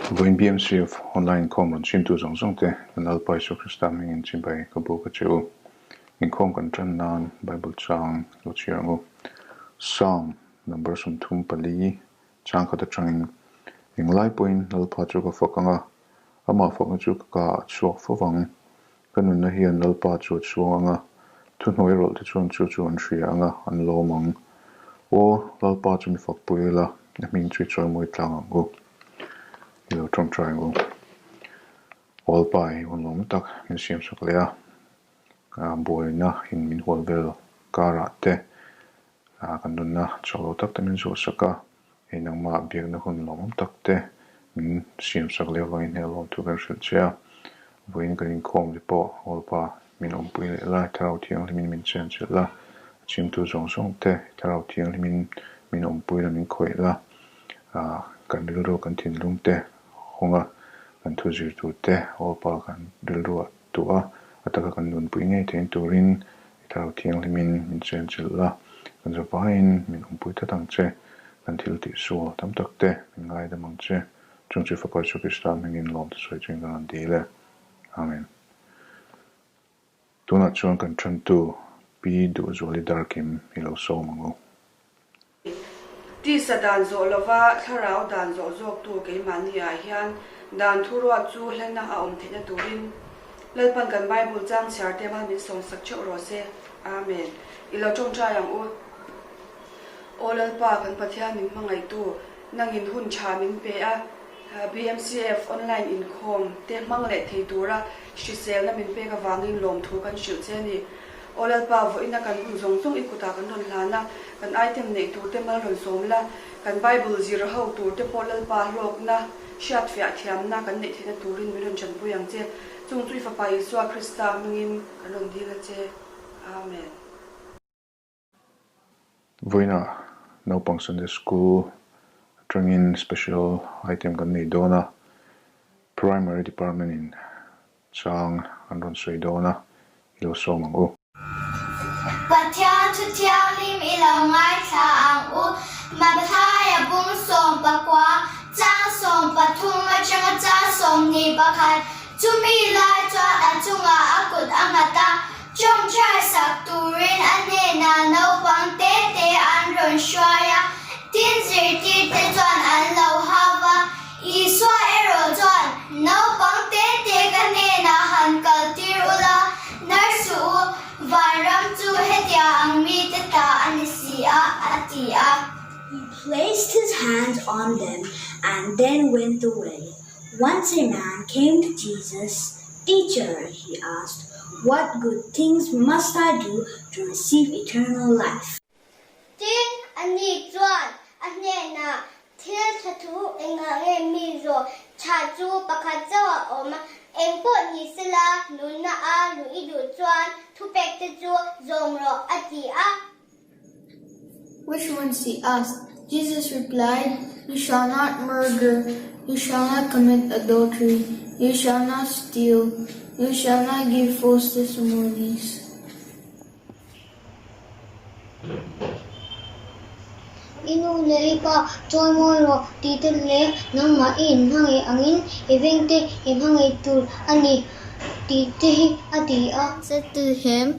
Vawiin BMCF online inkhawm rawn chhimtu zawng zawng te kan Lalpa Isua Krista hmingin chibai ka buk a che u. Inkhawm kan tan nan Bible chang lo chhiar ang u. Psalm number 34 chang khat atangin, Englai pawhin Lalpa chu ka fak ang a, amah fakna chu ka ka ah chhuak fo vang. Ka nunna hian Lalpa chu a chhuang ang a, thuhnuai rawlh te chuan chu chu an hria ang a, an lawm ang. Aw, Lalpa chu mi fakpui ila, a hming chu i chawimawi tlang ang u. I lo tawngtai ang u. Aw Lalpa, i hun lawm tak min siamsak leh a, buaina in min hual vel karah te kan nunna chak lo tak te min zuahsak a, Hei nangmah biakna hun lawmawm tak te min siamsak leh avangin hei lawmthu kan hrilh che a, vawiin kan inkhawm te pawh Awlpa min awmpui leh la, Thlarau Thianghlimin min chenchilh la, a chhimtu zawng zawng te Thlarau Thianghlimin min awmpui la, min khawih la, kan rilru kan thinlung te hawng a, kan thu zir tur te Awlpa kan rilru ah tuah a, a taka kan nunpui ngei theih turin I Thlarau Thianghlimin min chenchilh la, kan zavaiin min awmpui tlat ang che, kan thil tih sual tam tak te min ngaidam ang che, chung chu Fapa Isua Krista hmingin lawm te sawi chuin kan rawn dil e. Amen. Tunah chuan kan tantu Pi Duhzuali Darkim i lo sawm ang u. Tisa dan zawh lova thlarau dan zawh zawktu keimahni-ah hian dan thuruat chu hlenna a awm theihna turin Lalpan kan Bible chang chhiar te mal min sawmsak theuh rawh se. Amen. I lo tawngtai ang u. Aw Lalpa kan Pathian min hmangaihtu, nangin hun tha min pe a, BMCF online inkhawm te hmang leh thei tura hriselna min pek avangin lawmthu kan hrilh che a ni. Aw Lalpa, vawiina kan hun zawng zawng i kutah kan rawn hlan a, kan item neih tur te mal rawn sawm la, kan Bible zir ho tur te pawh Lalpa hlawkna, hriatfiah thiamna kan neih theihna turin min rawn chanpui ang che. Chung chu i Fapa Isua Krista hmingin kan rawn dil a che. Amen. Vawiinah naupang Sunday School atangin special item kan nei dawn a, Primary Department in chang an rawn sawi dawn a, i lo sawm ang u. Pathian thu thianghlim i lo ngaithla ang u. Mathaia bung 19, chang 13 atanga chang 21, chumi lai chuan a chungah a kut a nghat a, Ṭawngṭai sak turin a hnenah naupang te te an rawn hruai a, tin zirtirte chuan an lo hau va. Isua erawh chuan, Naupang te te ka hnenah han kaltir ula, nar suh u, vanram chu hetia ang mite ta a ni si a, a ti a. He placed his hands on them and then went away. Once a man came to Jesus, Teacher, he asked, what good things must I do to receive eternal life? Tin, ani chuan a hnenah, Thil tha thu engah nge mi zawh tha chu pakhat chauh a awm? Engpawh ni sela, nunna a luh i duh chuan thupek te chu zawm rawh, a ti a. Which ones he asked. Jesus replied, You shall not murder, you shall not commit adultery, you shall not steal, you shall not give false testimonies. I nu leh i pa chawimawi rawh tih te leh nangmah i inhmangaih angin i vengte i hmangaih tur a ni tih te hi a ti a. Said to him,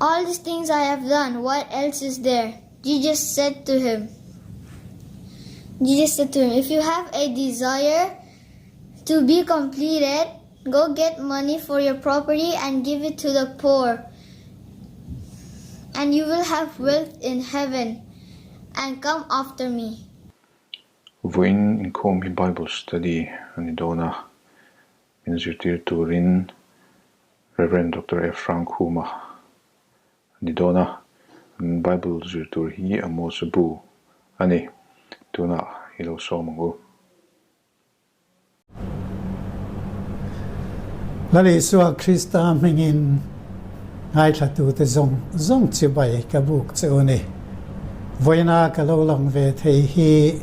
All these things I have done, what else is there? Jesus said to him, Jesus said to him, If you have a desire to be completed, go get money for your property and give it to the poor, and you will have wealth in heaven, and come after me. Vawiin inkhawm hi Bible study a ni dawn a, min zirtir turin Rev. Doctor F. Hrangkhuma a ni dawn a, an Bible zir tur hi Amos bu a ni. Tunah i lo sawm ang u. Lal Isua Krista hmingin ngaithlatute zawng zawng chibai ka buk che u ni. Vawiina ka lo lang ve thei hi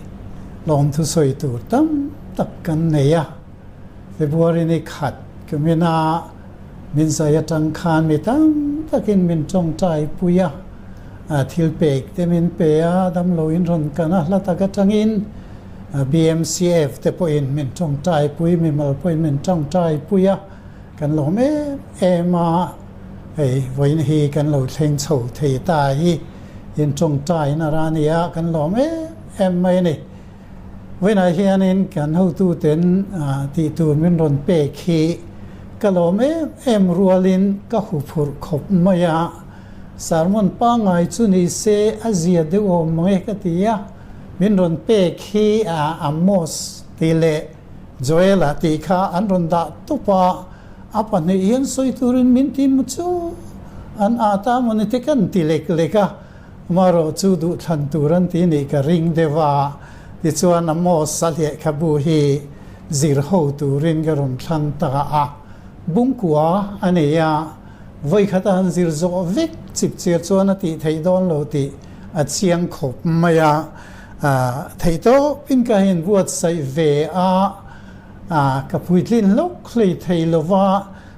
lawmthu sawi tur tam tak kan nei a. February ni khat kumina min zai atang khan mi tam takin min tawngtai pui a, thil pek te min pe a, damlo in rawn kan a, hla tak atangin. BMCF te pawhin min tawngtaipui, mimal pawhin min tawngtaipui a, kan lawm em em a, hei vawiin hi kan lo thleng chho thei ta hi in tawngtaina ra nia, kan lawm em em mai a ni. Vawiinah hianin kan hotuten tih tur min rawn pek hi ka lawm em em rualin ka huphurh khawp mai a, sermon pangngai chu ni se a zia deuh awm mang e ka ti a, min rawn pek hi Amos tih leh Joel-a tih kha an rawn dah tup a, a pahnih hian sawi turin min ti mu chu an at a maw ni te kan ti lek lek a. Amaherawh chu duhthlan tur an ti nih ka ring deuh a, tichuan Amos a lehkhabu hi zir ho turin ka rawn thlang ta a. Bungkua a nei a, vawikhat a han zir zawh vek chip chiar chuan a tih theih dawn lo tih a chiang khawp mai a. Theihtawpin ka inbuatsaih ve a, ka puitlin hlawk hlei thei lo va,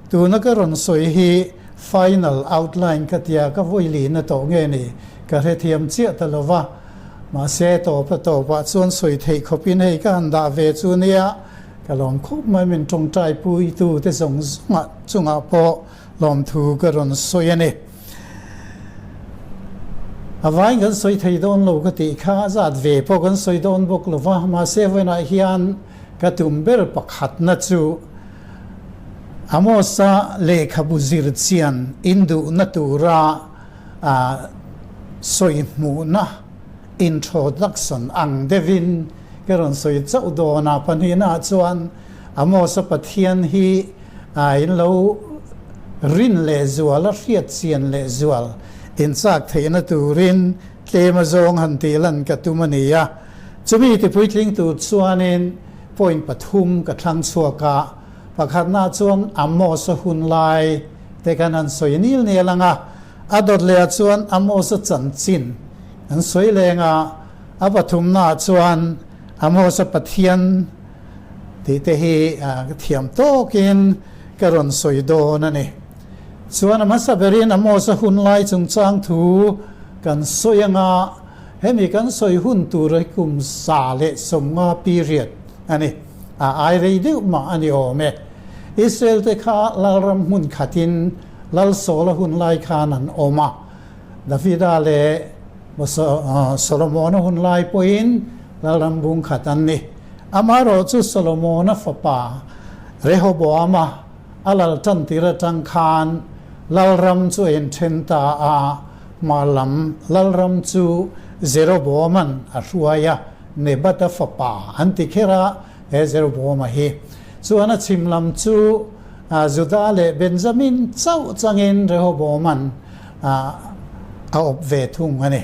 tuna ka rawn sawi hi Final outline ka tia ka vawi lihna tawh nge ni ka hrethiam chiah ta lo va, mahse tawp a tawpah chuan sawi theih khawpin hei ka han dah ve chu nia, ka lawm khawp mai min tawngtai puitu te zawng zawngah chungah pawh lawmthu ka rawn sawi a ni. A vain kan sawi thei dawn lo ka tih kha a zat ve pawh kan sawi dawn bawk lo va, mahse vawiinah hian ka tum ber pakhatna chu, Amosa lehkhabu zir chian induhna tura sawi hmuhna introduction ang deuhin ka rawn sawi chauh dawn a. Pahnihnaah chuan Amosa Pathian hi in lo rin lehzual a hriat chian lehzual inchak theihna turin tlem azawng han tih lan ka tum a ni a. Chumi tipuitling tur chuanin Point pathum ka thlang chhuak a, pakhatna chuan Amos-a hun lai te khan an sawi nil nil ang a, a dawt leh ah chuan Amos-a chanchin an sawi leng a, a pathumna ah chuan Amos-a Pathian tih te hi ka thiam tawkin ka rawn sawi dawn a ni. Chuan a hmasa berin Amos-a hun lai chungchang thu kan sawi ang a, Hemi kan sawi hun tur hi kum 150 period a ni. A ai rei deuh mah a ni awm e. Israel te kha Lalram hmun khatin Lal Saula hun lai khan an awm a. Davida leh Solomona hun lai pawhin Lalram bung khat an ni. Amaherawh chu Solomona fapa Rehoboama a lal tan tir atang khan Lalram chu a inthen ta a. Hma lam Lalram chu Jeroboaman a hruai a, Nebata fapa an ti kher a, he Jeroboama hi. Chuan a chhim lam chu Juda leh Benjamin chauh changin Rehoboaman a awp ve thung a ni.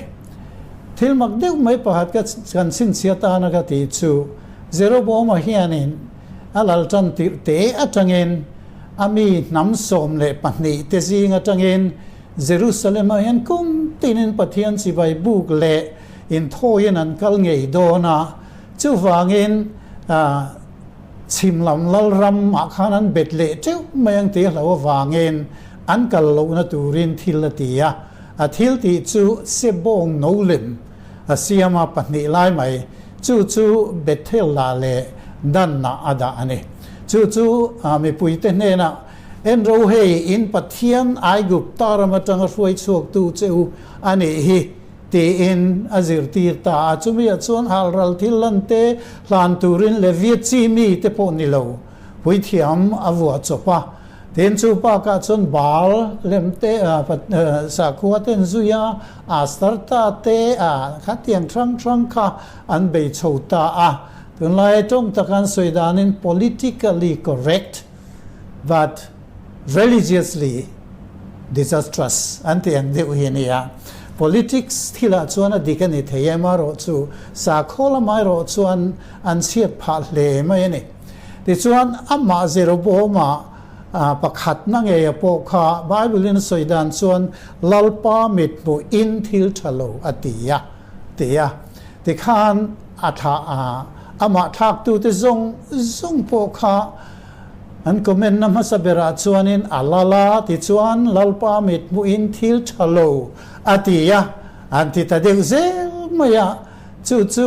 Thil mak deuh mai pakhat ka kan chhinchhiat tana ka tih chu Jeroboama hianin a lal tan tirh te atangin a mi hnam 12 te zing atangin Jerusalem-ah hian kum tinin Pathian chibai buk leh inthawiin an kal ngei dawn a, chuvangin chhim lam lalramah khan an bet leh teuh mai ang tih a hlo avangin an kal lohna turin thil a ti a. A thil tih chu Sebawng no lem a siam a, pahnih lai mai, chu chu Bethel-ah leh Dan-ah a dah a ni. Chu chu mipuite hnenah En ro hei, in Pathian Aigupta ram atanga hruai chhuaktu che u a nih hi, tiin a zirtir ta a. Chumiah chuan halral thil lan te hlan turin Levia chi mi te pawh ni lo, puithiam a vuah chawp a. Tin, chu bakah chuan Baal lem te, sakhua te an zui a, Astarta te, khatiang hrang hrang kha an bei chho ta a. Tunlai tawng taka an sawi danin politically correct but religiously disastrous an tih ang deuh hi a ni a. Politics thilah chuan a dik a ni thei em erawh chu sakhaw lamah erawh chuan an chhiat phah hle mai a ni. Tichuan amah Jeroboama pakhatna ngeia pawh kha Bible-in a sawi dan chuan Lalpa mithmuhin thil tha lo a ti a ti a. Tikhan a thlah a, amah thlaktute zawng zawng pawh kha an comment na hmasa berah chuanin a lal a, tichuan Lalpa mit hmuhin thil tha lo a ti a, an ti ta deuh zel mai a, chu chu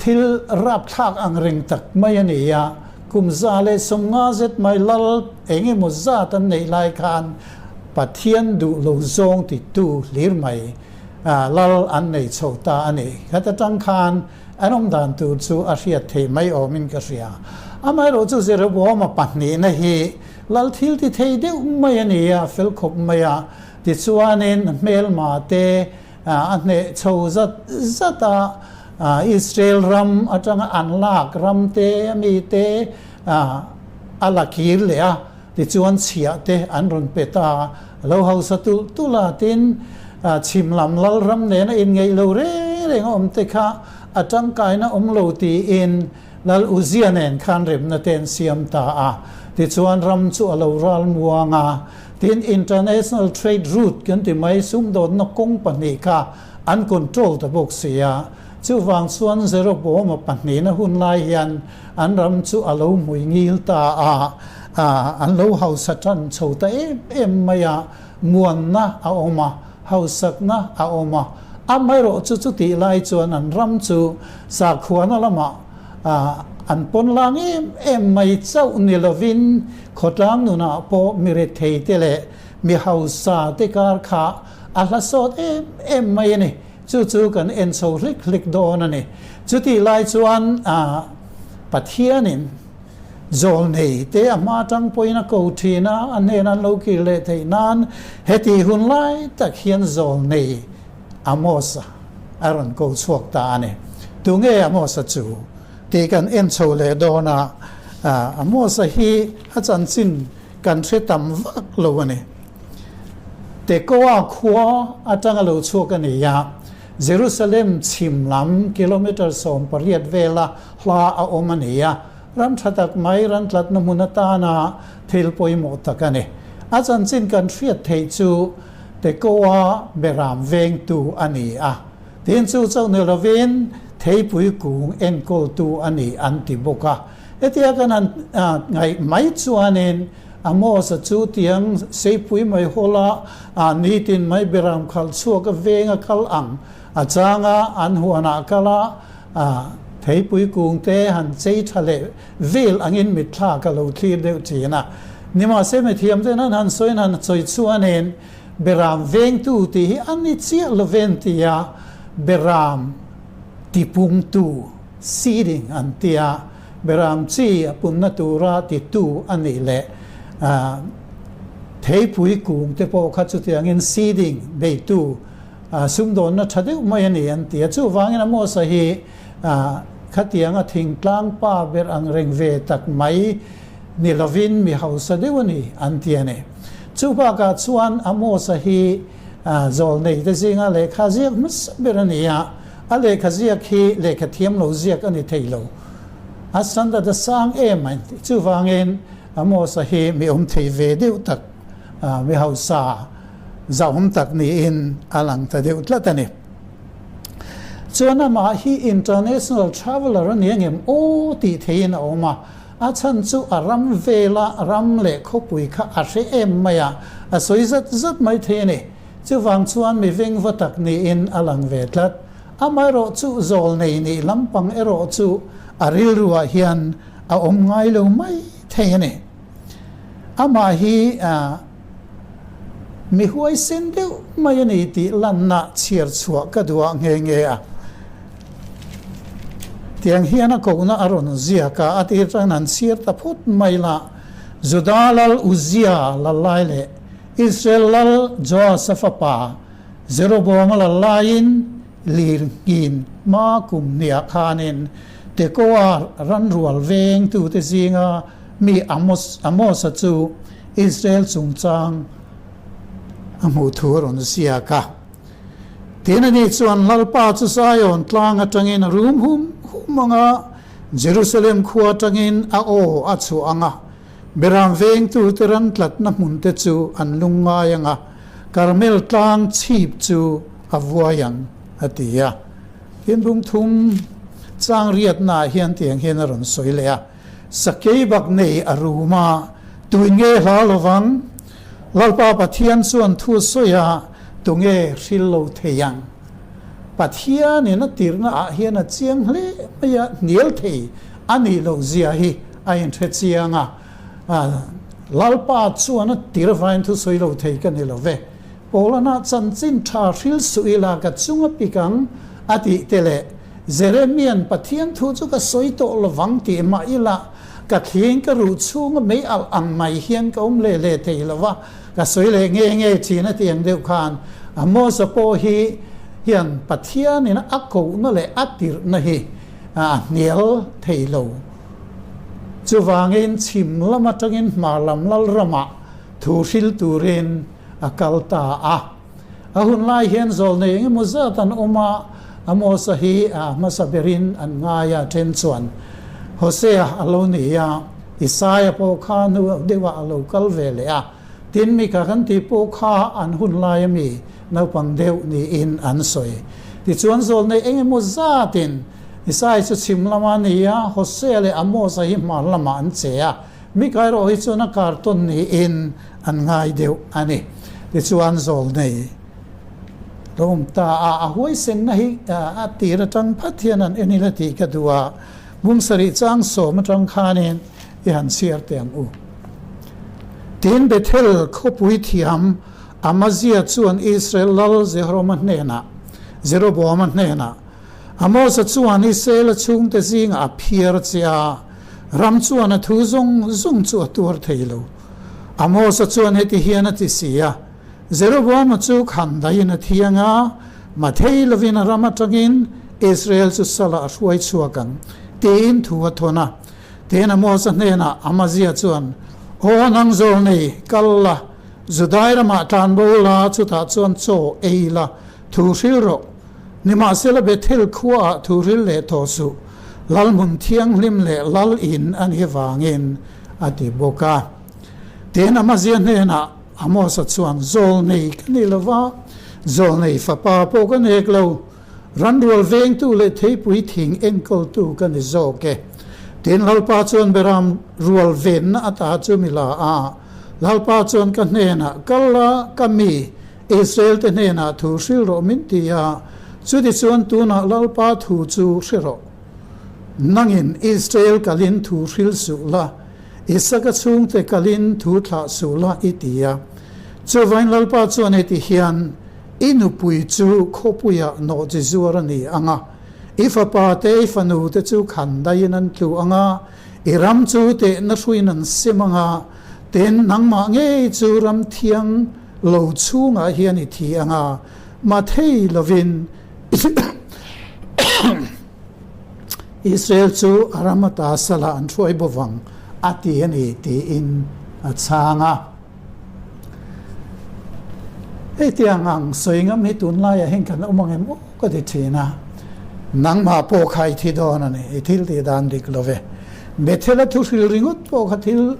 Thil rapthlak ang reng tak mai a ni a, kum 150 zet mai lal eng emaw zat an neih lai khan Pathian duh lo zawng titu hlir mai lal an nei chho ta a ni. Khat atang khan an awm dan tur chu a hriat theih mai awmin ka hria. Amaherawhchu Jeroboama pahnihna hi lal thil ti thei deuh mai a ni a, fel khawp mai a, tichuanin hmelma te A hneh chho zat zat a, Israel ram atanga an lak ram te a mi te a la kir leh a, tichuan chhiah te an rawn pe ta a, a lo hausa tulh tulh a, tin chhim lam lal ram nena inngeih lo reng reng a awm te kha a tangkaina awm lo tiin Lal Uzia nen khan remna te an siam ta a, tichuan ram chu a lo ral muang a, Tin, international trade route kan ti mai, sumdawnna kawng pahnih kha an control ta bawk si a. Chuvang chuan Jeroboama pahnihna hun lai hian an ram chu a lo hmui ngil ta a, an lo hausa tan chho ta em em mai a, muanna a awm a, hausakna a awm a. Amaherawh chu chutih lai chuan an ram chu sakhuana lamah An pawn lang em em mai chauh ni lovin khawtlang nunah pawh mi rethei te leh mi hausa te kar kha a hla sawt em em mai a ni. Chu chu kan en chho hlik hlik dawn a ni. Chutih lai chuan Pathianin zawlnei te a hma tang pawhin a ko thin a, a hnen an lo kir leh theih nan heti hun lai tak hian zawlnei Amos-a a rawn ko chhuak ta a ni. Tunge Amos-a chu tih kan en chho leh dawn a, Amos-a hi a chanchin kan hre tam vak lo a ni. Tekoa khua atanga lo chhuak a ni a, Jerusalem chhim lam kilometre 18 vela hla a awm a ni a, ram tha tak mai ran tlatna hmun atana thil pawimawh tak a ni. A chanchin kan hriat theih chu Tekoa beram vengtu a ni a, tin chu chauh ni lovin theipui kung enkawltu a ni an ti bawk a. Hetia kan han ngaih mai chuanin Amos-a chu tiang seipui mai hawla nitin mai beram khalh chhuak a veng a kal ang a chang a, an huanah kal a, theipui kung te han chei tha leh vel angin mitthla ka lo thlir deuh thin a. Nimahse mithiam ten an han sawiin han sawi chuanin Beram vengtu tih hi a ni chiah loven tia Beram tipungtu, seeding, an tia Beram chi a punna tura titu a nih leh theipui kung te pawh kha chutiangin seeding beitu sumdawnna tha deuh mai a ni an tia. Chuvangin Amos-a hi Khatianga thingtlang pa ber ang reng ve tak mai ni lovin mi hausa deuh a ni, an ti a ni. Chu bakah chuan Amos-a hi zawlnei te zinga lehkha ziak hmasa ber a ni a, a lehkha ziak hi lehkha thiam lo ziak a ni thei lo. A standard a sang em a inti. Chuvangin Amos-a hi mi awm thei ve deuh tak, mi hausa zahawm tak niin a lang ta deuh tlat a ni. Chuan amah hi international traveller a ni angem aw tih theihin a awm a, a chhan chu a ram vela ram leh khawpui kha a hre em mai a, a sawi zat zat mai thei a ni. Chuvang chuan mi vengva tak niin a lang ve tlat. Amaherawh chu zawlnei nih lampang erawh chu a rilruah hian a awm ngai lo mai thei a ni. Amah hi Mi huaisen deuh mai a ni tih lanna chhiar chhuah ka duh ah nghe nghe a. Tiang hian a kohna a rawn ziak a, a tir chuan han chhiar ta phut mai la. Juda lal Uzia lal lai leh Israel lal Joasa fapa Jeroboama lal laiin lir nghin hma kum hniah khanin Tekoa ranrual vengtute zinga mi Amos Amosa chu Israel chungchang a hmuh thu a rawn ziak a. Tin ani chuan Lalpa chu Zion tlang atangin a rum hum hum ang a, Jerusalem khua atangin a aw a chhuah ang a, Beram vengtute ran tlatna hmunte chu an lungngai ang a, Karmel tlang chhip chu a vuai ang, a ti a. Tin bungthum chang riatnaah hian tiang hian a rawn sawi leh a. Sakei bak nei a rum a, tuin nge hla lovang? Lalpa Pathian chuan thu sawi a, tunge hril lo thei ang? Pathianin a tirna ah hian a chiang hle mai a, hnial thei a nih loh zia hi a inhre chiang a. Lalpa chuan a tir vain thusawi lo thei ka ni lo ve. Paulana chanchin tha hril suh ila ka chung a pik ang a tih te leh Jeremian Pathian thu chu ka sawi tawh lovang tih mah ila ka thling ka ruh chhunga mei alh ang mai hian ka awm leh leh thei lo va, ka sawi leh nge nge thin a tih ang deuh khan Amosa pawh hi hian Pathianin a kohna leh a tirhna hi a hnial thei lo. Chuvangin chhim lam atangin hmar lam Lalramah thu hril turin a kal ta a. A hun lai hian zawlnei eng emaw zat an awm a, Amosa hi a hmasa berin an ngai a, then chuan Hosea a lo ni a, Isaia pawh kha hnu deuhah a lo kal ve leh a, tin Mika kan tih pawh kha an hun lai ami naupang deuh niin an sawi. Tichuan zawlnei eng emaw zatin Isaia chu chhim lama a ni a, Hosea leh Amosa hi hmar lamah an che a, Mika erawh hi chuan a kartawn niin an ngai deuh a ni. Tichuan zawlnei lo awm ta a, a huaisenna hi a tir atang phat hian an en ila tih ka duh a, bung sarih chang sawm atang khanin i han chhiar teh ang u. Tin, Bethel khawpui thiam Amazia chuan Israel lal Jehorama hnenah, Jeroboama hnenah, Amosa chuan Israela chhungte zingah a phiar che a, ram chuan a thu zawng zawng chu a tuar thei lo. Amosa chuan heti hian a ti si a, Jeroboama chu khandaiin a thiang a, mathei lovin a ram atangin Israel chu salah a hruai chhuak ang, tiin thu a thawn a. Tin, Amosa hnenah Amazia chuan, Aw nang zawl nei, kal la, Judai ramah tlanbo la, chutah chuan chaw ei la, thu hril rawh. Nimahsela Bethel khuaah thu hril leh tawh suh, Lal hmun thianghlim leh Lal in a nih vangin, a ti bawk a. Tin, Amazia hnenah Amosa chuan, Zawlnei ka ni lo va, zawlnei fapa pawh ka nek lo, ranrual vengtu leh theipui thing enkawltu ka ni zawk e. Tin, Lalpa chuan Beram rual venna ata chu mi la a, Lalpa chuan ka hnenah, Kal la, ka mi, Israel te hnenah thu hril rawh min ti a, chutichuan tunah Lalpa thu chu hre rawh. Nangin Israel kalin thu hril suh la, Isaka chhungte kalin thu thlah suh la i ti a. Chuvain Lalpa chuan heti hian, I nupui chu khawpuiah nawhchi zuar a ni ang a, i fapa te i fanu te chu khandaiin an tlu ang a, i ram chu tehna hruiin an sem ang a, tin nangmah ngei chu ram thiang lo chhungah hian i thi ang a, mathei lovin Israel chu a ram ata salah an hruai bawvang a ti a ni tiin a chhang a. Hei tiang ang sawi ngam hi tunlaiah hian kan awm ang em aw ka ti thin a, nangmah pawh kha i thi dawn a ni, i thil tih dan dik lo ve. Bethel-a thuhril ringawt pawh kha thil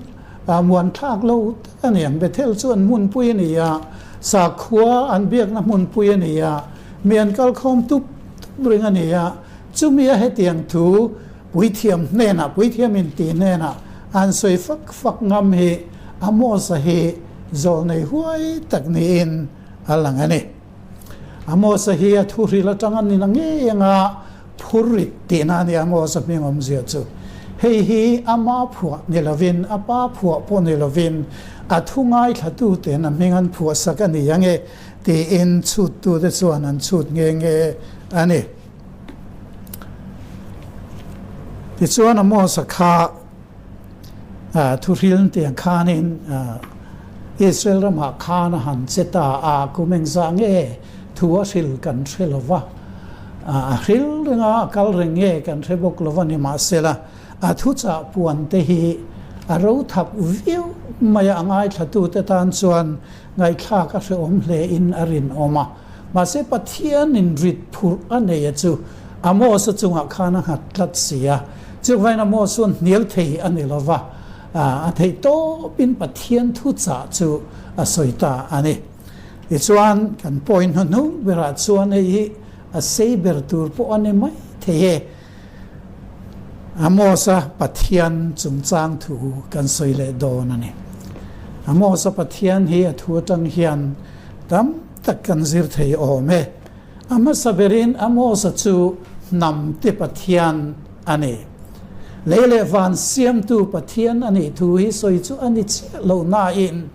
A muan thlak lo tak a ni ang. Bethel chu an hmunpui a ni a, sakhua an biakna hmunpui a ni a, mi an kalkhawm tup tup ring a ni a. Chumi a hetiang thu puithiam hnenah, puithiam inti hnenah an sawi fak fak ngam hi Amosa hi zawlnei huai tak niin a lang a ni. Amosa hi a thuhril atang a ni na ngei anga phurrit tihna a ni Amosa hming awmzia chu. Hei hi ama phuah ni lovin, a pa phuah pawh ni lovin, a thu ngaithlatu ten a hming an phuah sak a ni ange tiin chhuttute chuan an chhut nghe nghe a ni. Tichuan Amosa kha Thuhril tiang khanin Israel ramah khan a han che ta a, kum engzah nge thu a hril kan hre lo va, a hril reng a, a kal reng nge kan hre bawk lo va, nimahsela a thuchah puan te hi a ro thap viau mai a, a ngaithlatute tan chuan ngaihthlak a hrehawm hle in a rinawm a, mahse Pathianin rit phurh a nei a chu Amos-a chungah khan a nghat tlat si a. Chuvangin Amos chuan hnial thei a ni lo va, a theih tawpin Pathian thuchah chu a sawi ta a ni. Tichuan, kan point hnuhnung berah chuan hei hi a sei ber tur pawh a ni mai thei e. Amos-a Pathian chungchang thu kan sawi leh dawn a ni. Amos-a Pathian hi a thu atang hian tam tak kan zir thei awm e. A hmasa berin Amosa chu hnam te Pathian a ni. Lei leh van siamtu Pathian a nih thu hi sawi chu a ni chiah lo nain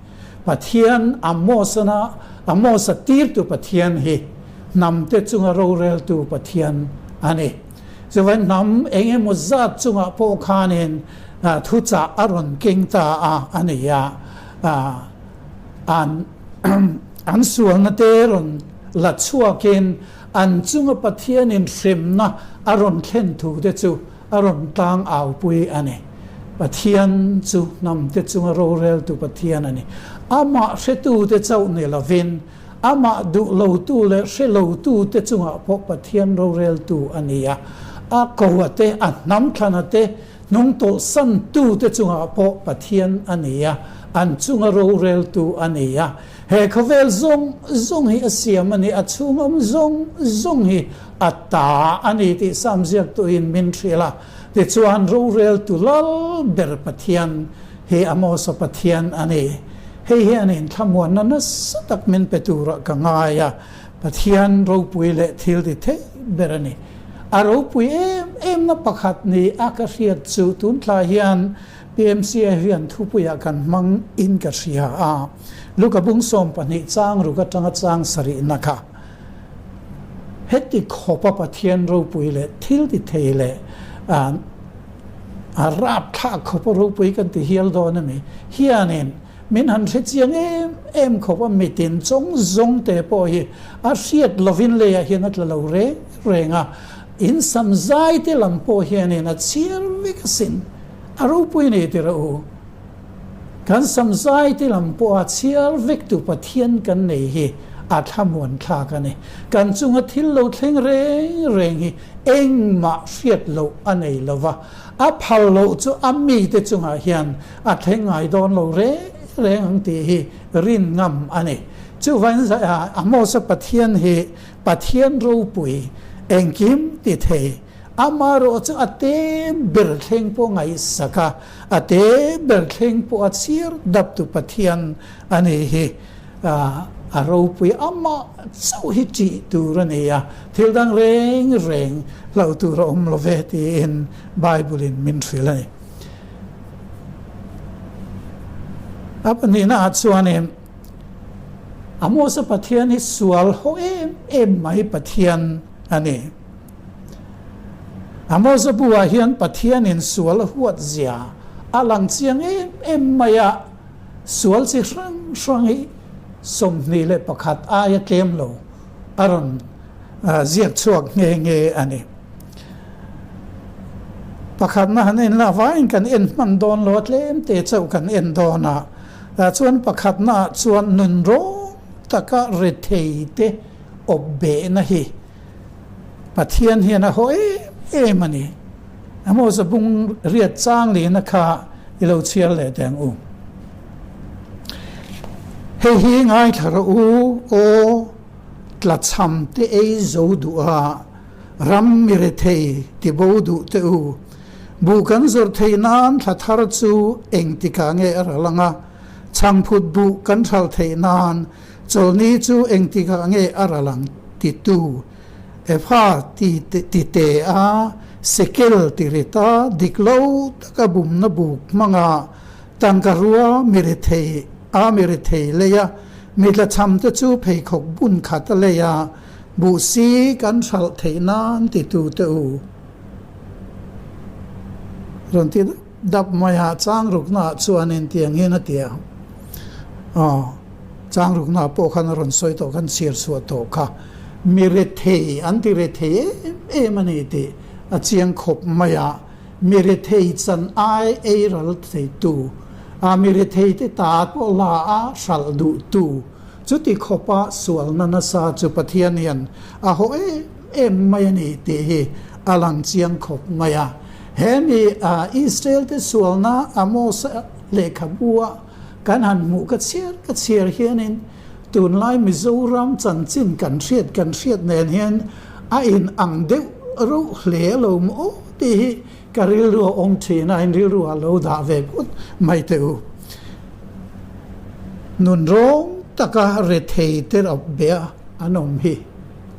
Pathian Amosana Amosa tirtu Pathian hi hnam te chunga roreltu Pathian a ni. Chuvain hnam eng emaw zat chungah pawh khanin thuchah a rawn keng ta a a ni a, an an sualna te rawn la chhuakin an chunga Pathianin hremna a rawn thlen thu te chu a rawn tlang aupui a ni. Pathian chu hnam te chunga roreltu Pathian a ni. Amah hretute chauh ni lovin Amah duh lotu leh hre lotute chungah pawh Pathian roreltu a ni a, a koa te, a hnam thlana te, hnungtawlhsantute chungah pawh Pathian a ni a, an chunga roreltu a ni a. He khawvel zawng zawng hi a siam a ni, a chhungawm zawng zawng hi a ta a ni tih Sam ziaktuin min hrilh a. Tichuan roreltu lal ber Pathian hi Amosa Pathian a ni. Hei hian inthlamuanna nasa tak min pe turah ka ngai a, Pathian ropui leh thil ti theih ber a ni. A ropui em emna pakhat ni a ka hriat chu tun thla hian PMCA hian thupuiah kan hmang in ka hria a, Luka bung 12 chang ruk atanga chang sarihna kha. Heti khawpa Pathian ropui leh thil ti thei leh a rapthlak khawpa ropui kan ti hial dawn a mi hianin min han hre chiang em em khawp a, mitin chawng zawng te pawh hi a hriat lovin leiah hian a tla lo reng reng a, in sam zai te lam pawh hianin a chhiar vek asin, a ropui nei ti rawh u. Kan sam zai te lam pawha chhiar vek tu Pathian kan nei hi a thlamuan thlak a ni. Kan chunga thil lo thleng reng reng hi engmah hriat loh a nei lo va, a phal loh chu a mite chungah hian a thleng ngai dawn lo reng reng ang tih hi rin ngam a ni. Chuvangin Amosa Pathian hi Pathian ropui, engkim ti thei, amaherawh chu a te ber thleng pawh ngaihsak a, A te ber thleng pawh a chhiar dap tu Pathian a nih hi. A ropui amah chauh hi ṭih tur a ni a, thil dang reng reng hlauh tur a awm lo ve tiin Bible in min hrilh a ni. A pahnihna ah chuanin Amosa Pathian hi sual haw em em mai Pathian a ni. Amosa buah hian Pathianin sual a huat zia a lang chiang em em mai a, sual chi hrang hrang hi 21 aia tlem lo a rawn ziak chhuak nghe nghe a ni. Pakhatna han en la vaiin kan en hman dawn lo a, tlem te chauh kan en dawn a, chuan pakhatnaah chuan nunrawng taka rethei te awp behna hi Pathian hian a haw em em a ni. Amosa bung riat chang lihna kha i lo chhiar leh teh ang u. Hei hi ngaithla rawh u, aw tlachham te ei zo duh a, ram mi rethei ti bo duh teh u. Buh kan zawrh theih nan thla thar chu engtikah nge a ral ang a, chhangphut buh kan hralh theih nan Chawlni chu engtikah nge a ral ang titu Epha ti ti te a, Sekel ti rit a, dik lo taka bumna buk hmanga tangka rua mi rethei a mi rethei lei a, mi tlachham te chu pheikhawk bun khat a lei a, buh si kan hralh theih nan titu te u. Rawn ti dap dap mai a, chang rukna ah chuanin tiang hian a ti a, aw. Chang rukna pawh khan a rawn sawi tawh khan chhiar chhuah tawh kha mi rethei an ti rethei em em a ni tih a chiang khawp mai a, mi rethei chan ai ei ral thei tu, a mi rethei te ta pawh la a hralh duh tu, chuti khawpa sualna nasa chu Pathian hian a haw em em mai a ni tih hi a lang chiang khawp mai a. He mi Israel te sualna Amos lehkhabu-a Kan han hmuh ka chhiar ka chhiar hianin tunlai Mizoram chanchin kan hriat kan hriat nen hian a in ang deuh reuh hle lo maw aw tih hi ka rilru a awm thin a, in rilru ah lo dah ve phawt mai teh u. Nun rawng taka rethei te rap bia an awm hi.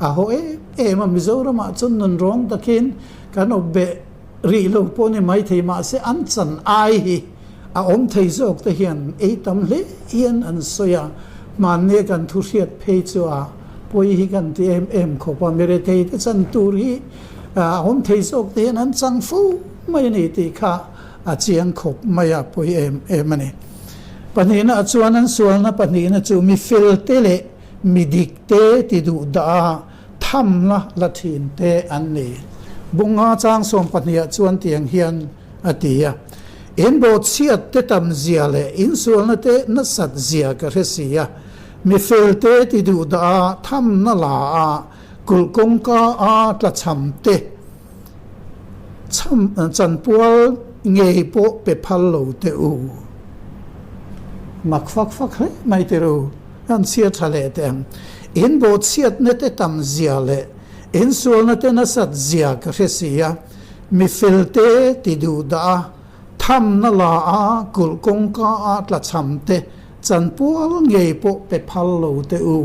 a haw em em a, Mizoramah chuan nun rawng takin kan awp beh rih lo pawh ni maithei mahse an chan ai hi a awm thei zawk te hian ei tam hle hian an sawi a, hmannia kan thu hriat phei chu a pawi hi kan ti em em khawp a, mirethei te chan tur hi a awm thei zawk te hian an chang fo mai a ni tih kha a chiang khawp mai a, pawi em em a ni. Pahnihna chuan an sualna pahnihna chu mi fel te leh mi dik te ti duh dah a, thamna la thin te an ni. Bunga chang 12ah chuan tiang hian a ti a, In bawhchhiat te tam zia leh in sualna te nasat zia ka hre si a, mi fel te ti duh dah a, thamna la a, kulh kawngka a tlachham te chham chanpual ngei pawh pe phal lo teh u. Mak fak fak hle mai teh u. An chhiat tha leh teh ang. In bawhchhiatna te tam zia leh in sualna te nasat zia ka hre si a, mi fel te ti duh dah a, thamna la a, kulh kawngka a tlachham te chanpual ngei pawh pe phal lo teh u.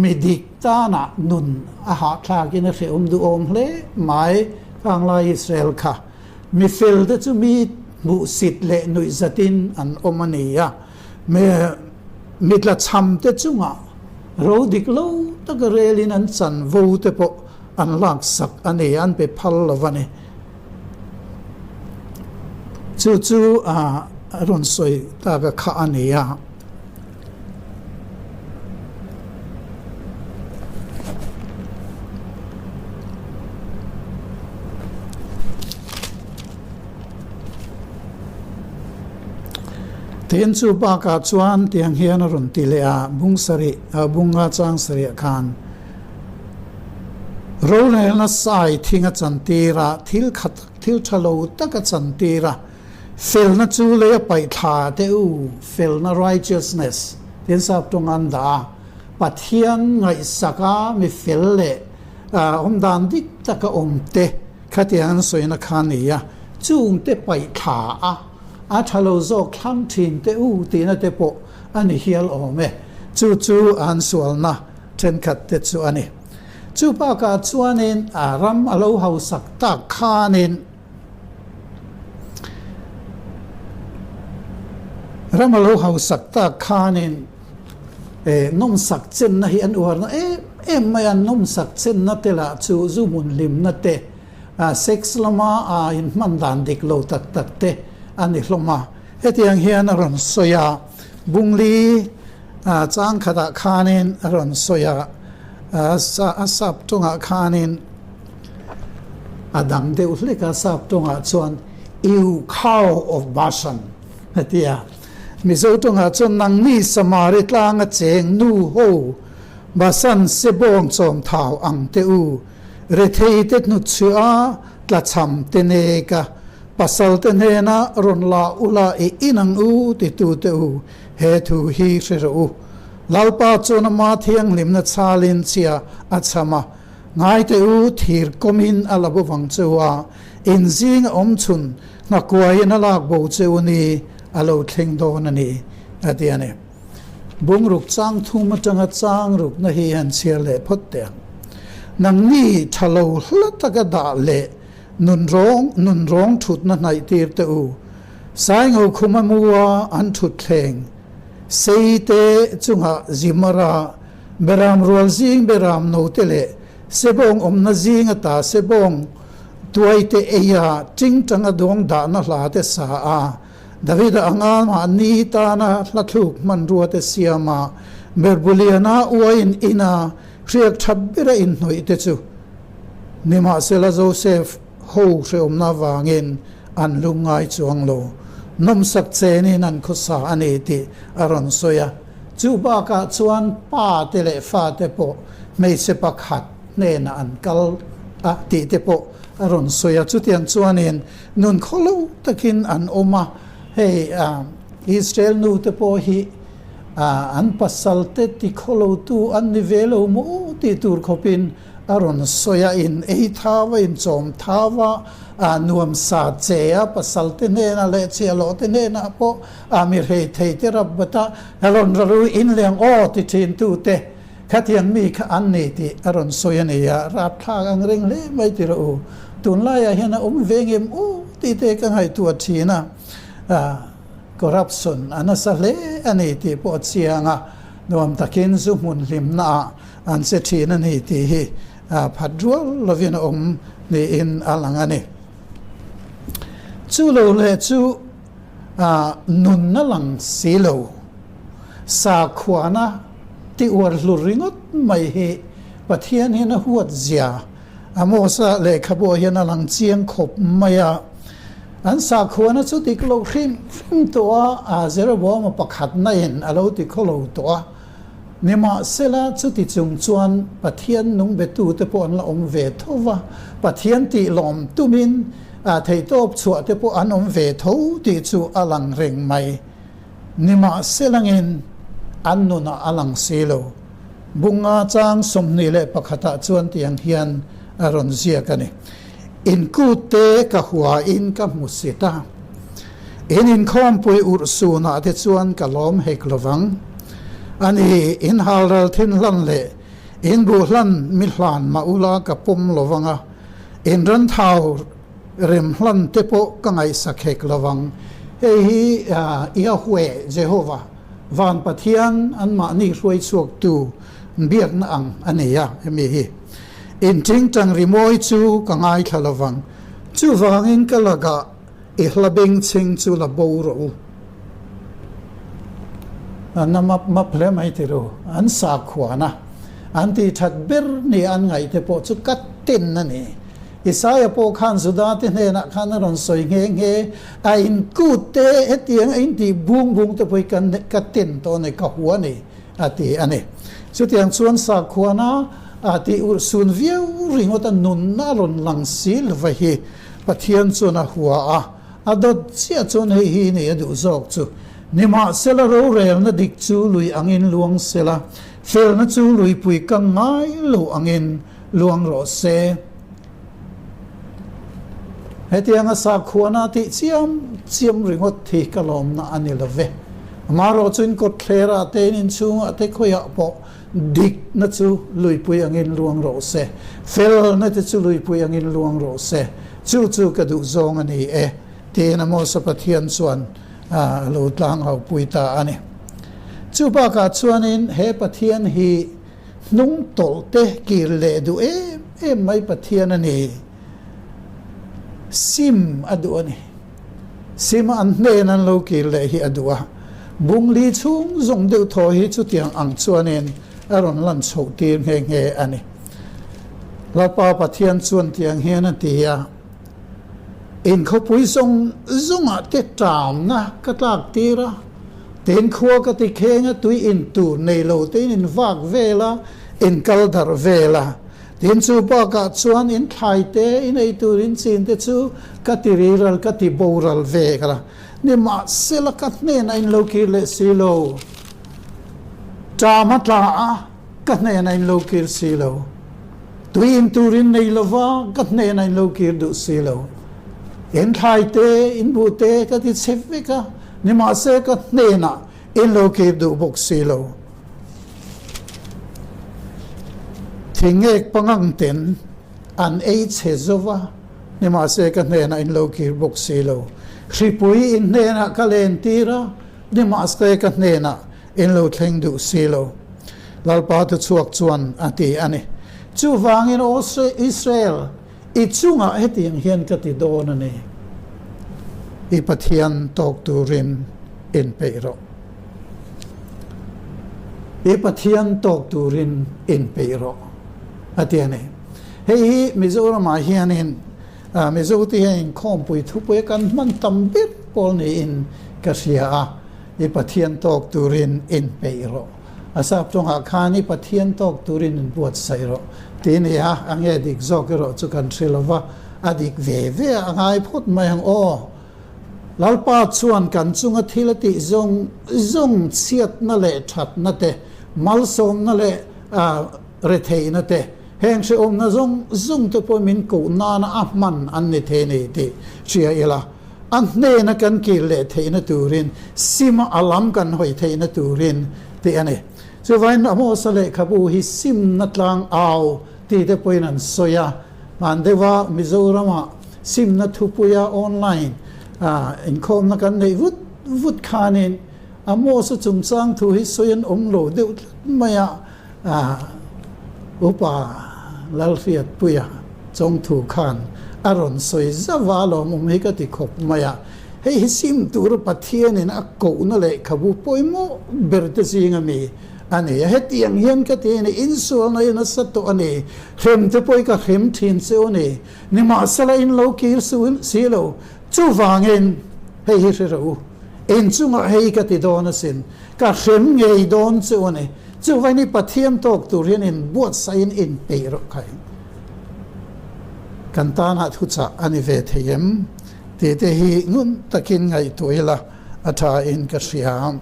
Mi dik tanah nun a hahthlakin a hrehawm duhawm hle mai, Khanglai Israel kha. Mi fel te chu mi hmuhsit leh nuihzatin an awm a ni a. Mi tlachham te chungah ro dik lo taka relin an chanvo te pawh an laksak a ni, an pe phal lo a ni. Chu chu a rawn sawi tak a kha a ni a. Tin chu bakah chuan tiang hian a rawn ti leh a, bung sarih, bunga chang sarih khan rorelna sai thing a chantir a, thil kha tak, thil tha lo tak a chantir a, felna chu lei a paih thla teh u, felna righteousness tin sap tawng an dah a, Pathian ngaihsak a mi fel leh awmdan dik taka awm te Khatiang an sawina kha a ni a, chungte paih thla a, a tha lo zawk thlang thin teh u tihna te pawh a ni hial awm e. Chu chu an sualna thenkhat te chu a ni. Chu bakah chuanin a ram a lo hausak tak khanin ram a lo hausak tak khanin nawmsak chenna hi an uarna em em mai a, nawmsak chenna te lah chu zu hmun hlimna te, sex lama inhman dan dik lo tak tak te a ni hlawm a. Hetiang hian a rawn sawi a, Bungli chang khatah khanin a rawn sawi a, a sap tawngah khanin a dang deuh hlek a, sap tawngah chuan You cow of Bashan a ti a. Mizo tawngah chuan nangni Samari tlanga cheng nu ho Basan sebawng chawm thau ang te u, rethei te hnutchhuah a tlachham te nek a, pasal te hnena rawn la ula i in ang u titu te u, he thu hi hre rawh u. Lalpa chuan ama thianghlimna chhalin chhia a chham a, ngai te u thir kawmin a la bo vang cheu a, in zinga awm chhun Nghakuaiin a lak bo cheu ni a lo thleng dawn a ni, a ti a ni. Bungruk chang thum atanga chang rukna hi han chhiar leh phawt teh ang. Nangni tha lo hla taka dah leh nun rawng nun rawng thutna hnaih tir teh u. Saingo khuma mua an thut thleng sei te chunga zimara beram rual zing beram note leh sebawng awmna zing ata sebawng Tuaite eia tingtanga dawng dahna hla te sa a, Davida anga mahni tana hla thluk hmanrua te siam a, Berbuliana uaiin ina hriak tha bera inhnawih te chu nimahsela Joseph ho hrehawmna avangin an lungngai chuang lo. Nawmsak chenin an khawsa a ni tih a rawn sawi a. Chu bakah chuan pa te leh fa te pawh hmeichhe pakhat hnenah an kal a tih te pawh a rawn sawi a. Chutiang chuanin nun khawlo takin an awm a, hei Israel nu te pawh hi an pasal te ti khawlotu an ni ve lo maw tih tur khawpin a rawn sawi a, in ei thau a, in chawm thau a, nuam sa che a, pasal te hnenah leh chhiahhlawh te hnenah pawh mi hrei thei te rap bat a, rawn raru in leng aw ti thin tu te. Khatiang mi kha an ni tih a rawn sawi a ni a, rapthlak ang reng hle mai ti rawh u. Tunlaiah hian a awm ve ngem u tih te ka ngaihtuah thin a, corruption a nasa hle a ni tih pawh a chiang a, nuam takin zu hmun hlimnaah an che thin a ni tih hi phat rual lovin a awm niin a lang a ni. Chu lo leh chu nunna lang si lo, sakhuana ti uar hlur ringawt mai hi Pathian hian a huat zia Amosa lehkhabuah hian a lang chiang khawp mai a. An sakhuana chu dik lo hrim hrim tawh a, Jeroboama pakhatna in a lo ti khaw lo tawh a. Nimahsela, chuti chung chuan Pathian nung betute pawh an la awm ve tho va, Pathian tih lawm tumin theihtawp chhuah te pawh an awm ve tho tih chu a lang reng mai. Nimahselangin an nunah a lang si lo. Bunga chang 21 ah chuan tiang hian a rawn ziak a ni. Inkut te ka hua in ka hmu sit a. In inkhawmpui urh sunah te chuan ka lawm hek lovang. A ni, in halral thin hlan leh in buh hlan mi hlan mah ula ka pawm lovang a, in ran thau rem hlan te pawh ka ngaihsak hek lovang. Hei hi Yahweh, Jehovah, Van Pathian anmahni hruai chhuaktu biakna ang a ni a, hemi hi. In tingtang rimawi chu ka ngaithla lovang. Chuvangin ka lakah I hla bengchheng chu la bo rawh u. A na map map hle mai ti ru. An sakhuana an tih that ber ni an ngaih te pawh chu ka ten a ni. Isaia pawh khan Juda te hnenah khan a rawn sawi nghe nghe, A in kut te hetiang a in tih bung bung te pawh hi ka ka ten tawh a ni, ka hua a ni a ti a ni. Chutiang chuan sakhuana a tih urhsun viau ringawt a nunna a rawn lang si lova hi. Pathian chuan a hua a, a dawt chiah chuan hei hi ni a duh zawk chu. Nimahsela rorelna dik chu lui angin luang sela, felna chu luipui ka ngai lo angin luang rawh se. Hetianga sakhuana tih chiam chiam ringawt hi ka lawmna a ni lo ve. Amaherawh chuin kawtthlerah te, inchhungah te khawiah pawh Dikna chu luipui angin luang rawh se, felna te chu luipui angin luang rawh se, chu chu ka duh zawng a ni e, tiin Amosa Pathian chuan a lo tlang ho pui ta a ni. Chu bakah chuanin he Pathian hi hnung tawlh te kir leh duh em em mai Pathian a ni. Sim a duh a ni. Sim an hnen an lo kir leh hi a duh a, bungli chhung zawng deuh thaw hi chutiang ang chuanin a rawn lan chhoh tir nghe nghe a ni. Lalpa Pathian chuan tiang hian a ti a, In khawpui zawng zawngah te ṭamna ka tlak tir a, tin khua ka ti kheng a, tui in tur nei lo tein in vak vel a, in kal darh vel a. Tin chu bakah chuan in thlai te, in ei tur in chin te chu ka ti riral, ka ti boral ve ka la. Nimahsela ka hnenah in lo kir leh si lo. Ṭam a tla a, ka hnenah in lo kir si lo. Tui in tur in nei lo va, ka hnenah in lo kir duh si lo. In thlai te, in buh te ka ti chhe vek a, nimahse ka hnenah in lo kir duh bawk si lo. Thingek pangang ten an ei chhe zo va, nimahse ka hnenah in lo kir bawk si lo. Hripui in hnenah ka len tir a, nimahse ka hnenah in lo thleng duh si lo. Lalpa thuchhuak chuan a ti a ni. Chuvangin aw Israel, i chungah hetiang hian ka ti dawn a ni. I Pathian tawk turin inpeih rawh. I Pathian tawk turin inpeih rawh, a ti a ni. Hei hi Mizoramah hianin Mizote hian inkhawmpui thupui kan hman tam ber pawl niin ka hria a, I Pathian tawk turin inpeih rawh. A sap tawngah khan I Pathian tawk turin inbuatsaih rawh tih a ni a, a nge dik zawk erawh chu kan hre lo va, a dik ve ve a ngai phawt mai ang aw. Lalpa chuan kan chunga thil a tih zawng zawng chhiatna leh thatna te, malsawmna leh retheihna te, heng hrehawmna zawng zawng te pawh min koh nana a hman an ni thei nei tih hria ila, a hnena kan kir leh theihna turin, sima a lam kan hawi theihna turin tih a ni. Chuvain Amosa lehkhabu hi simna tlang au ti te pawhin an sawi a, hman deuha Mizorama simna thupuia online inkhawmna kan neih vut vut khanin Amosa chungchang thu hi sawi an awm lo deuh tlat mai a, Upa Lalhriatpuia chawngthu khan a rawn sawi zauh a, lawmawm hi ka ti khawp mai a. Hei hi sim tura Pathianin a kohna lehkhabu pawimawh ber te zing a mi a ni a. Hetiang hian ka ti a ni, insualna i nasa tawh a ni, hrem te pawh i ka hrem thin che u ni, nimahsela in lo kir si lo, chuvangin hei hi hre rawh u, inchungah hei ka ti dawn asin, ka hrem ngei dawn che u a ni, chuvangin i Pathian tawk tur hian inbuatsahin inpeih rawh khai. Kan tanah thuchah a ni ve thei em? Tih te hi ngun takin ngaihtuah ila a tha in ka hria.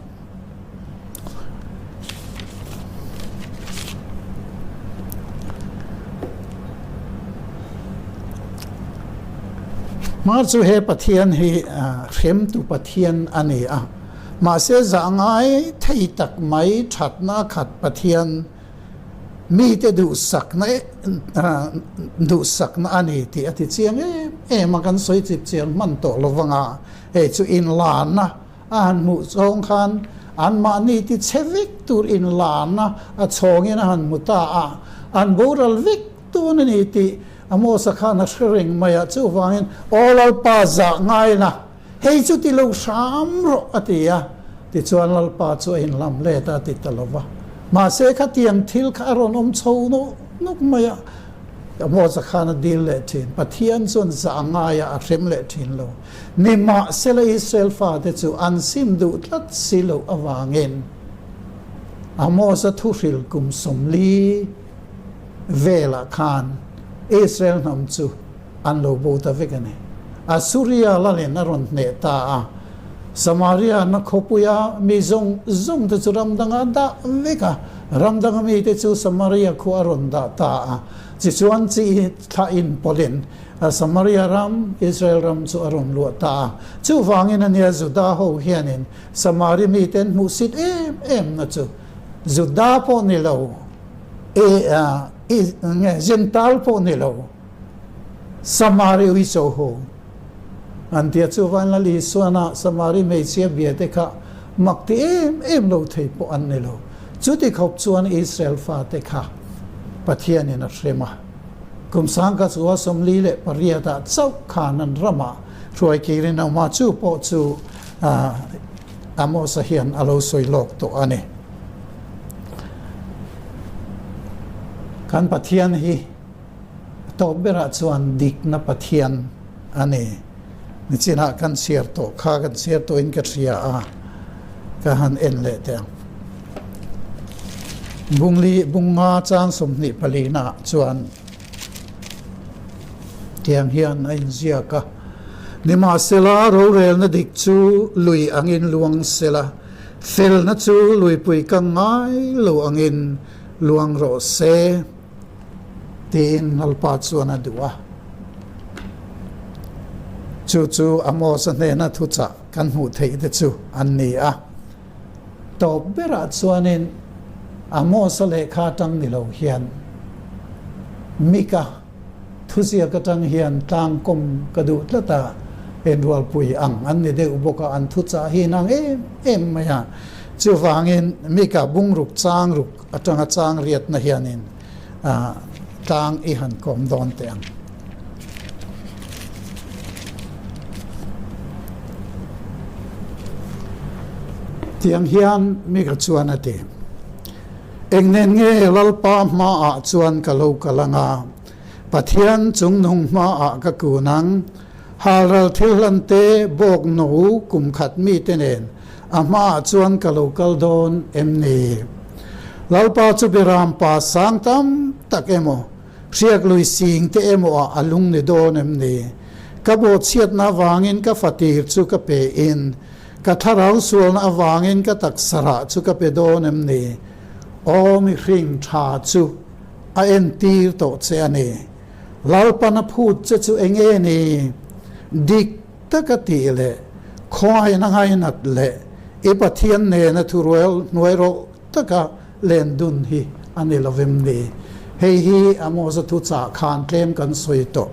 Hmar chu he Pathian hi hremtu Pathian a ni a, mahse zah ngai thei tak mai thatna khat Pathian Mite duhsakna duhsakna a ni tih a ti chiang em em a, kan sawi chip chiang hman tawh lo vanga hei chu inlanna a han hmuh chhawng khan anmahni ti chhe vek tur inlanna a chhawngin a han hmu ta a, an boral vek tun a ni tih Amosa khan a hre reng mai a, chuvangin Aw Lalpa zah ngaina hei chu ti lo hram rawh a ti a, tichuan Lalpa chu a inlam let a ti ta lo va. Mahse khatiang thil kha a rawn awm chho nawk nawk mai a, Amosa khan a dil leh thin. Pathian chuan zah ngaia a hrem leh thin lo. Nimahsela Israel fate chu an sim duh tlat si loh avangin Amosa thuhril kum 40 velah khan Israel hnam chu an lo bo ta vek a ni. Assuria lalin a rawn hneh ta a, Samaria na khawpuia mi zawng zawng te chu ram danga dah vek a, ram danga mite chu Samaria khua a rawn dah ta a. Tichuan chi thlah in pawlhin Samaria ram, Israel ram chu a rawn luah ta a. Chuvangin a nia Juda ho hianin Samari mite an hmuhsit em em na chu Juda pawh ni lo, Gentile pawh ni lo, Samari uicho ho an tia chu Vanlal Isuana Samari hmeichhia bia te kha mak ti em em lo thei pawh an ni lo. Chuti khawp chuan Israel fate kha Pathianin a hrem a. Kum sangka chua 48 ah chauh khan an ramah hruai kirin a awm a, chu pawh chu Amosa hian a lo sawi lawk tawh a ni. Kan Pathian hi A tawp berah chuan dikna Pathian a ni. Nichinah kan chhiar tawh kha kan chhiar tawhin ka hria a, ka han en leh teh ang. Bungli bunga chang 24 naah chuan tiang hian a inziak a, Nimahsela rorelna dik chu lui angin luang sela, felna chu luipui kang ngai lo angin luang rawh se. Tiin Lalpa chuan a duh a. Chu chu Amosa hnena thuchah kan hmuh theih te chu an ni a. Tawp berah chuanin Amosa lehkha atang ni lo hian Mika thuziak atang hian tlangkawm ka duh tlat a, enrualpui ang an ni deuh bawk a, an thuchah hi inang em em mai a. Chuvangin Mika bungruk changruk atanga chang riatna hianin tlang i han kawm dawn teh ang. Tiang hian mi ka chuan a ti, Eng nen nge Lalpa hmaah chuan ka lo kal ang a, Pathian chungnung hmaah ka kun ang, halral thil hlan te bawk no kum khat mite nen A hmaah chuan ka lo kal dawn em ni? Lalpa chu Biram pa sang tam tak emaw, hriak lui sing te emaw ah a lung ni dawn em ni? Ka bawhchhiatna avangin ka fatir chu ka pe in, ka thlarau sualna avangin ka taksa rah chu ka pe dawn em ni? Aw mihring tha chu a entir tawh che a ni. Lalpan a phut che chu enge ni? Dik taka tih leh khawngaihna ngainat leh i Pathian nena thurual hnuai rawh taka len dun hi a ni lovem ni? Hei hi Amosa thuchah khan tlem kan sawi tawh.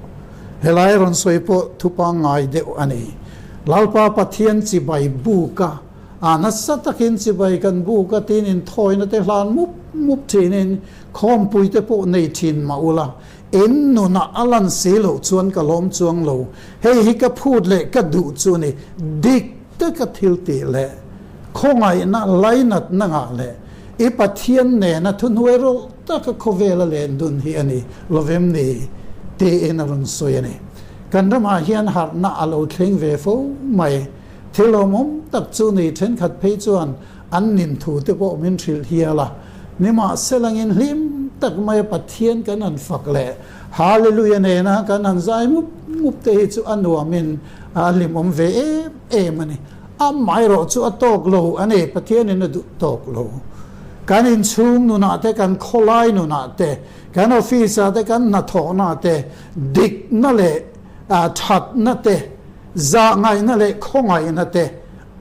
Helai rawn sawi pawh thu pangngai deuh a ni. Lalpa Pathian chibai buka a nasa takin chibai kan buka tin inthawina te hlan mup mup thinin khawmpui te pawh nei thin mah ula, in nunah a lan si loh chuan ka lawm chuang lo. Hei hi ka phut leh ka duh chu a ni. Dik taka thil tih leh khawngaihna lainatna ngah leh i Pathian nena thuhnuai rawlh taka khawvela len dun hi a ni lovem ni? tiin a rawn sawi a ni. Kan ramah hian harhna a lo thleng ve fo mai. Thil awmawm tak chu ni thenkhat phei chuan an nin thu te pawh min hrilh hial a. Nimahselangin hlim tak maia Pathian kan han fak leh Hallelujah nena kan han zai mup mup te hi chu a nuamin a hlimawm ve em em a ni. Amaherawh chu a tawk lo a ni, Pathianin a duh tawk lo. Kan inchhung nunah te, kan khawlai nunah te, kan office ah te, kan hnathawhna te, dikna leh thatna te, zahngaihna leh khawngaihna te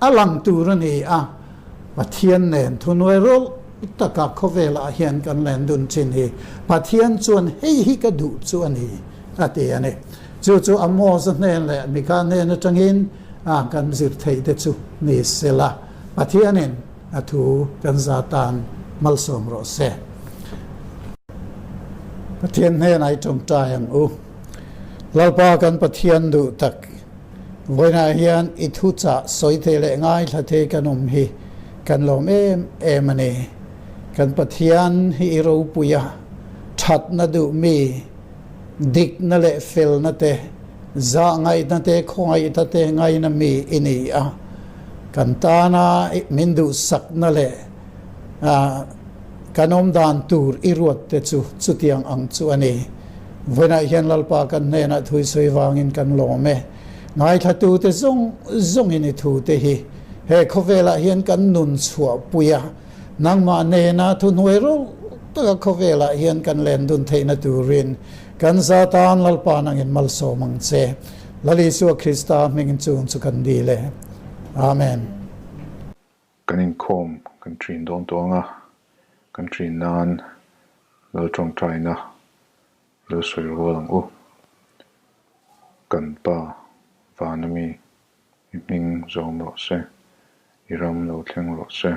a lang tur a ni a. Pathian nen thunuai rawlh taka khawvelah hian kan len dun thin hi Pathian chuan hei hi ka duh chu a ni a ti a ni. Chu chu Amos-a hnen leh Mika hnen atangin kan zir theih te chu ni sela Pathianin a thu kan za tan malsawm rawh se. Pathian hnenah i tawngtai ang u. Lalpa kan Pathian duh tak. Vawiinah hian i thuchah sawi thei leh ngaithla thei kan awm hi kan lawm em em a ni. Kan Pathian hi i ropui a, thatna duh mi, dikna leh felna te, zahngaihna te, khawngaihna te ngaina mi i ni a. Kan tana min duhsakna leh kan awmdan tur i ruat te chu chutiang ang chu a ni. Vawiinah hian Lalpa kan hnenah thui sawi vangin kan lawm e. Ngaithlatute zawng zawngin i thute hi he khawvelah hian kan nun chhuahpui a, nangmah nena thuhnuai rawlh taka khawvelah hian kan len dun theihna turin kan za tan Lalpa nangin malsawm ang che. Lal Isua Krista hmingin chung chu kan dil e. Amen. Kan inkhawm kan ṭin dawn tawh ang a, kan ṭin nan Lal ṭawngṭaina lo sawi rual ang u. Kan Pa, vana mi, i hming zawm rawh se, i ram lo thleng rawh se,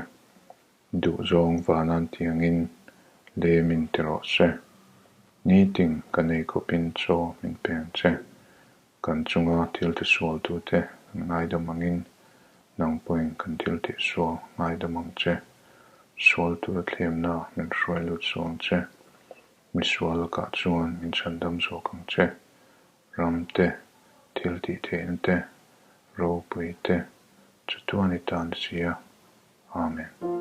duhzawng vanan tiangin le min ti rawh se. Nitin ka nei khawpin chaw min pe ang che. Kan chunga thil tisualtute kan ngaidam angin nang pawhin kan thil tihsual ngaidam ang che. Sual tura thlemna min hruai lut suh ang che. Misual lakah chuan min chhandam zawk ang che. Ram te, thil tih theihna te, ropui te, chatuan i tan si a. Amen.